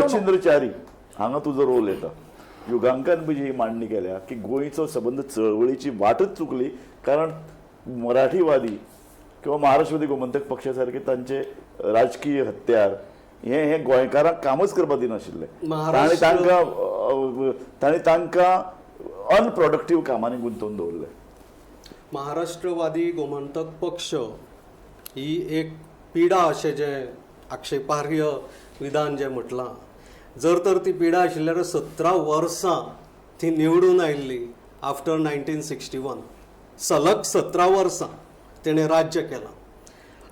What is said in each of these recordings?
मच्छिंद्र च्यारी हांगा तुजो रोल येता. युगांकान जी मांडणी केल्या की गोंयचो सबंद चळवळीची वाटच चुकली, कारण मराठीवादी किंवा महाराष्ट्रवादी गोमंतक पक्षा सारखे तांचे राजकीय हत्यार हे हे गोंयकारांक कामच करपाक दिनाशिल्ले. तांणी तांकां तांणी तांकां अनप्रोडक्टीव कामांनी गुंतोवन दवरले. महाराष्ट्रवादी गोमंतक पक्ष ही एक पिडा अशें जें आक्षेपार्ह विधान जें म्हटलां, जर तर ती पिडा आशिल्ल्यार 17 वर्सां ती निवडून आयिल्ली आफ्टर 1961, सलग 17 वर्सां तेणें राज्य केलां.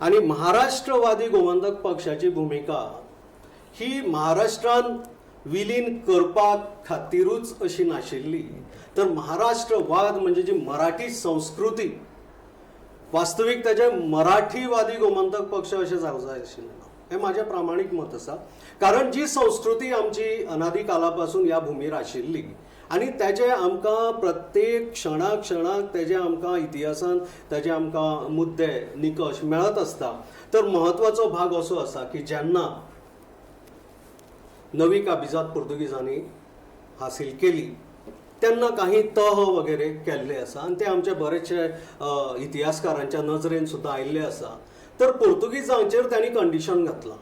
आनी महाराष्ट्रवादी गोमंतक पक्षाची भुमिका ही महाराष्ट्रान विलीन करपाक खातिरूच अशी नाशिल्ली, तर महाराष्ट्रवाद म्हणजे जी मराठी संस्कृती, वास्तवीक ताजें मराठीवादी गोमंतक पक्ष अशें जावंक जाय आशिल्लें, हें म्हाजें प्रामाणीक मत आसा. कारण जी संस्कृती आमची अनादी काला पासून ह्या भुमीर आशिल्ली आनी तेजे आमकां प्रत्येक क्षणा क्षणाक तेजे आमकां इतिहासान तेजे आमकां मुद्दे निकश मेळत आसता. तर म्हत्वाचो भाग असो आसा की जेन्ना नवी काबिजाद पुर्तुगीजांनी हासील केली तेन्ना काही तह वगैरे केल्ले आसा आनी ते आमचे बरेचशे इतिहासकारांच्या नजरेन सुद्दां आयिल्ले आसा. तर पुर्तुगीजांचेर तांणी कंडिशन घातलां,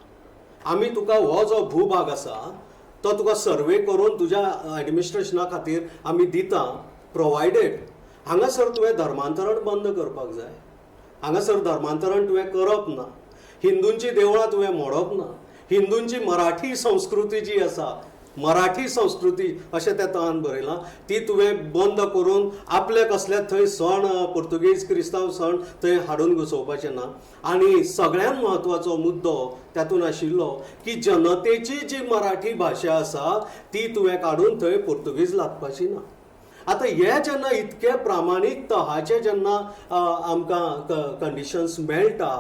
आमी तुका हो जो भूभाग आसा तो तुका सर्वे करून तुज्या एडमिनिस्ट्रेशना खातीर आमी दिता, प्रोवायडेड हांगासर तुवें धर्मांतरण बंद करपाक जाय, हांगासर धर्मांतरण तुवें करप ना, हिंदूंची देवळां तुवें मोडप ना, हिंदूंची मराठी संस्कृती जी आसा, मराठी संस्कृती अशें त्या तहान बरयलां, ती तुवें बंद करून आपले कसले थंय सण पुर्तुगीज क्रिस्तांव सण थंय हाडून घुसोवपाचे ना. आनी सगळ्यांत म्हत्वाचो मुद्दो तातूंत आशिल्लो की जनतेची जी मराठी भाशा आसा ती तुवें काडून थंय पुर्तुगीज लादपाची ना. आतां हे जेन्ना इतके प्रामाणीक तहाचे जेन्ना आमकां कंडिशन्स मेळटा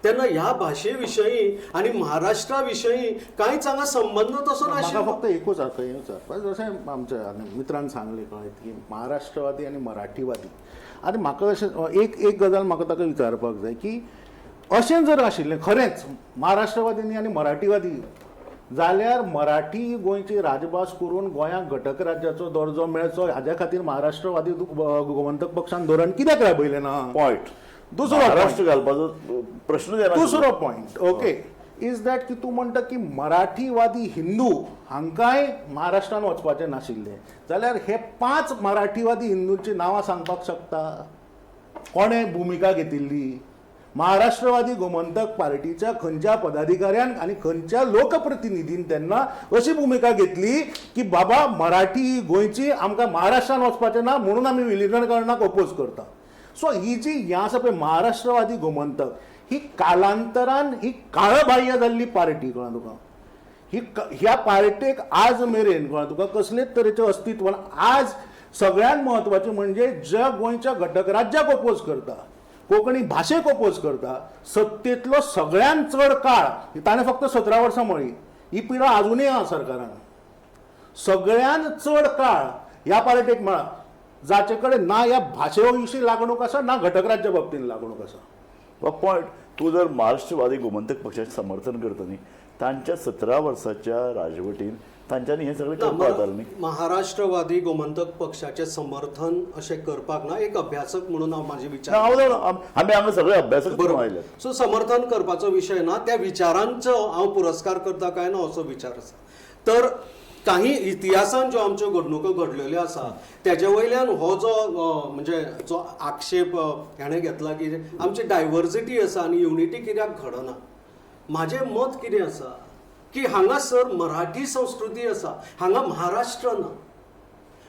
तेन्ना ह्या भाशे विशयी आनी महाराष्ट्रा विशयी कांयच हांगा संबंद तसो नाशिल्लो. म्हाका फक्त एकूच आसा, जशें आमच्या मित्रान सांगलें कळ्ळें की महाराष्ट्रवादी आनी मराठीवादी, आनी म्हाका अशें एक एक गजाल म्हाका ताका विचारपाक जाय की अशें जर आशिल्लें खरेंच महाराष्ट्रवादी आनी मराठीवादी जाल्यार मराठी गोंयची राजभास करून गोंयाक घटक राज्याचो दर्जो मेळचो हाज्या खातीर महाराष्ट्रवादी गोमंतक पक्षान धोरण कित्याक राबयलें ना? पॉयंट दुसरो महाराष्ट्र घालपाचो प्रश्न येना. दुसरो पॉयंट ओके is that की तूं म्हणटा की मराठीवादी हिंदू हांकांय महाराष्ट्रान वचपाचें नाशिल्लें, जाल्यार हे 5 मराठीवादी हिंदूंची नांवां सांगपाक शकता? कोणें भुमिका घेतिल्ली? महाराष्ट्रवादी गोमंतक पार्टीच्या खंयच्या पदाधिकाऱ्यान आनी खंयच्या लोकप्रतिनिधीन तेन्ना अशी भुमिका घेतली की बाबा मराठी गोंयची आमकां महाराष्ट्रान वचपाचें ना म्हणून आमी विलिनीकरणाक ओपोज करता? सो ही जी हें आसा पळय महाराष्ट्रवादी गोमंतक ही कालांतरान ही काळबाह्य जाल्ली पार्टी, कळ्ळें तुका? ही ह्या पार्टेक आज मेरेन कळ्ळें तुका कसलेच तरेचें अस्तित्व. आज सगळ्यांत म्हत्वाचें म्हणजे ज्या गोंयच्या घटक राज्याक ओपोज करता, कोंकणी भाशेक ओपोज करता, सत्तेंतलो सगळ्यांत चड काळ ताणें फक्त 17 वर्सां म्हळी, ही पिडा आजुनूय आसा सरकारान. सगळ्यांत चड काळ ह्या पार्टेक मेळ्ळा जाचे कडेन ना ह्या भाशे विशीं लागणूक आसा ना घटक राज्या बाबतीन लागणूक आसा. पॉयंट, तूं जर महाराष्ट्रवादी गोमंतक पक्षाचें समर्थन करता न्ही, तांच्या 17 वर्साच्या राजवटीन तांच्यांनी हें सगळें करपाक जातालें न्ही. महाराष्ट्रवादी गोमंतक पक्षाचें समर्थन अशें करपाक ना, एक अभ्यासक म्हणून हांव म्हाजे विचार आमी हांगा सगळे अभ्यासक बरोबर आयले. सो समर्थन करपाचो विशय ना, त्या विचारांचो हांव पुरस्कार करता काय ना असो विचार आसा. तर काही इतिहासान ज्यो आमच्यो घडणुको घडलेल्यो आसा तेजे वयल्यान हो जो म्हणजे जो आक्षेप हेणें घेतला की आमची डायवर्सिटी आसा आनी युनिटी कित्याक घडना. म्हाजें मत कितें आसा की हांगासर मराठी संस्कृती आसा, हांगा महाराष्ट्र ना.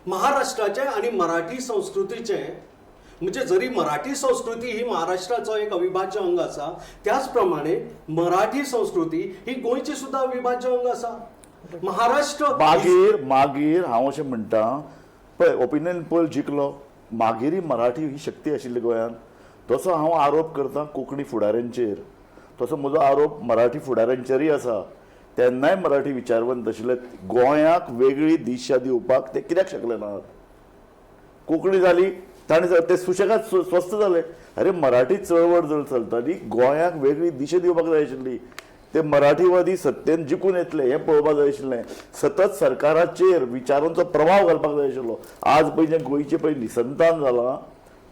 महाराष्ट्राचें आनी मराठी संस्कृतीचें म्हणजे जरी मराठी संस्कृती ही महाराष्ट्राचो एक अविभाज्य अंग आसा, त्याच प्रमाणे मराठी संस्कृती ही गोंयची सुद्दां अविभाज्य अंग आसा. महाराष्ट्र मागीर मागीर हांव अशें म्हणटा पळय, ओपिनियन पोल जिखलो, मागीरय मराठी ही शक्ती आशिल्ली गोंयांत. तसो हांव आरोप करता कोंकणी फुडाऱ्यांचेर, तसो म्हजो आरोप मराठी फुडाऱ्यांचेरय आसा. तेन्नाय मराठी विचारवंत आशिल्ले, गोंयाक वेगळी दिशा दिवपाक ते कित्याक शकले नात? कोंकणी जाली ताणें ते सुशेगाद स्वस्थ जाले. अरे मराठी चळवळ जर चलताली, गोंयाक वेगळी दिशा दिवपाक जाय आशिल्ली. ते मराठीवादी सत्तेन जिखून येतले हें पळोवपाक जाय आशिल्लें. सतत सरकाराचेर विचारांचो प्रभाव घालपाक जाय आशिल्लो. आज पळय जें गोंयचें पळय निसंतान जालां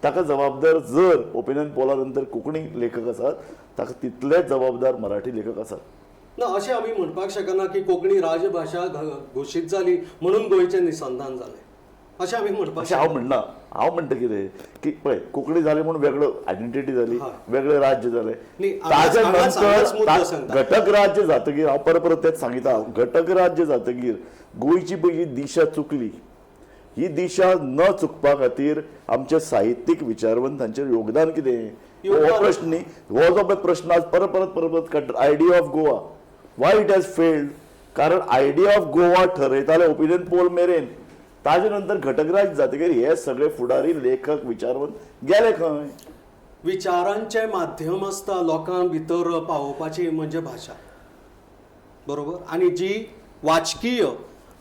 ताका जबाबदार जर ओपिनियन पोला नंतर कोंकणी लेखक आसात, ताका तितलेच जबाबदार मराठी लेखक आसात. ना, अशें आमी म्हणपाक शकना की कोंकणी राजभाशा घोशीत जाली म्हणून गोंयचें निसंतान जालें, अशें आमी म्हणपाक अशें हांव म्हणना. हांव म्हणटा कितें की पळय कोंकणी जाली म्हूण वेगळो आयडेंटिटी जाली, वेगळें राज्य जालें. न्ही, ताज्या हांगाच मुद्दो नंतर सांगता. घटक राज्य जातकीर, हांव परत परत तेच सांगिता, घटक राज्य जातकीर गोंयची पळय जी दिशा चुकली, ही दिशा न चुकपा खातीर आमच्या साहित्यीक विचारवंतांचेर योगदान कितें हो योगदान. प्रश्न न्ही. हो जो पळय प्रश्न आज परत परत परत परत काडटा, idea of Goa why it has failed, कारण आयडिया ऑफ गोवा ठरयताले ओपिनियन पोल मेरेन, ताजे नंतर घटक राज्य जातकीर हे सगळे फुडारी लेखक विचारवंत गेले खंय? विचारांचें माध्यम आसता लोकां भितर पावोवपाची म्हणजे भाशा, बरोबर? आनी जी वाचकीय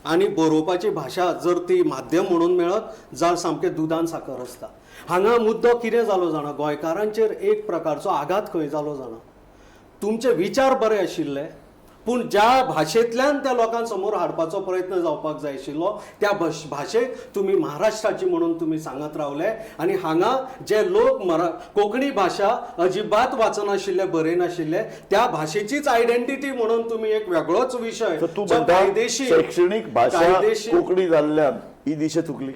आनी बरोवपाची भाशा जर ती माध्यम म्हणून मेळत जाल्यार सामकें दुदान साकर आसता. हांगा मुद्दो कितें जालो जाणा, गोंयकारांचेर एक प्रकारचो आघात खंय जालो जाणा, तुमचे विचार बरे आशिल्ले पूण ज्या भाशेंतल्यान त्या लोकां समोर हाडपाचो प्रयत्न जावपाक जाय आशिल्लो त्या भाशेक तुमी महाराष्ट्राची म्हणून तुमी सांगत रावले. आनी हांगा जे लोक कोंकणी भाशा अजिबात वाचनाशिल्ले, बरयनाशिल्ले, त्या भाशेचीच आयडेंटिटी म्हणून तुमी एक वेगळोच विशय तर तूं जो म्हणटा कायदेशीर शैक्षणीक भाशा कायदेशीर कोंकणी जाल्ल्यान ही दिशा चुकली,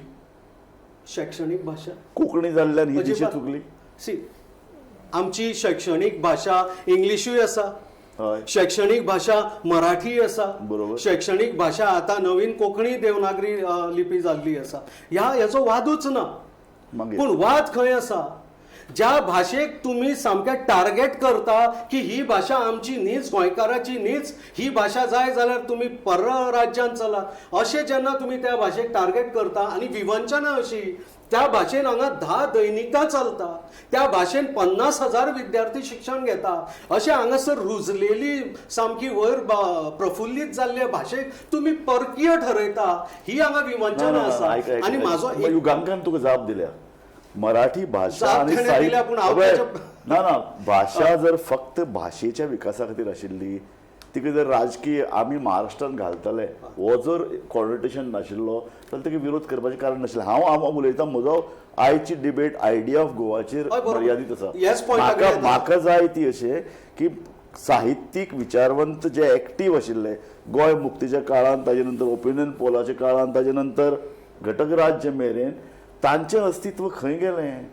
शैक्षणीक भाशा कोंकणी जाल्ल्यान ही दिशा अजिबात. चुकली. सी, आमची शैक्षणीक भाशा इंग्लिशूय आसा, हय. शैक्षणीक भाशा मराठी आसा, बरोबर. शैक्षणीक भाशा आतां नवीन कोंकणी देवनागरी लिपी जाल्ली आसा. ह्या हेचो वादूच ना. मागीर पूण वाद खंय आसा, ज्या भाशेक तुमी सामकें टार्गेट करता की ही भाशा आमची न्हीच, गोंयकाराची न्हीच, ही भाशा जाय जाल्यार तुमी पर राज्यांत चला, अशें जेन्ना तुमी त्या भाशेक टार्गेट करता आनी विवंचना अशी त्या भाशेन हांगा 10 दैनिकां चलता, त्या भाशेन 50,000 विद्यार्थी शिक्षण घेता, अशें हांगासर रुजलेली सामकी वयर प्रफुल्लीत जाल्ले भाशेक तुमी परकीय ठरयता, ही हांगा विवंचना आसा. आनी म्हाजो एक युगांकान तुका जाप दिल्या, मराठी भाशा जाप आनी ताणें दिल्या, पूण हांव साहित्य ताच्या- ना ना, भाशा जर फक्त भाशेच्या विकासा खातीर आशिल्ली, तिका जर राजकीय आमी महाराष्ट्रान घालतले हो जर कॉनोटेशन नाशिल्लो जाल्यार तिका विरोध करपाचें कारण नाशिल्लें. हांव उलयतां, म्हजो आयची डिबेट आयडिया ऑफ गोवाचेर हय, बरोबर. मर्यादीत आसा. ह्याच point कडेन येता. म्हाका जाय ती अशें की साहित्यीक विचारवंत जे एक्टीव आशिल्ले गोंय मुक्तीच्या काळांत, ताजे नंतर ओपिनियन पोलाच्या काळांत, ताजे नंतर घटक राज्य मेरेन, तांचें अस्तित्व खंय गेलें?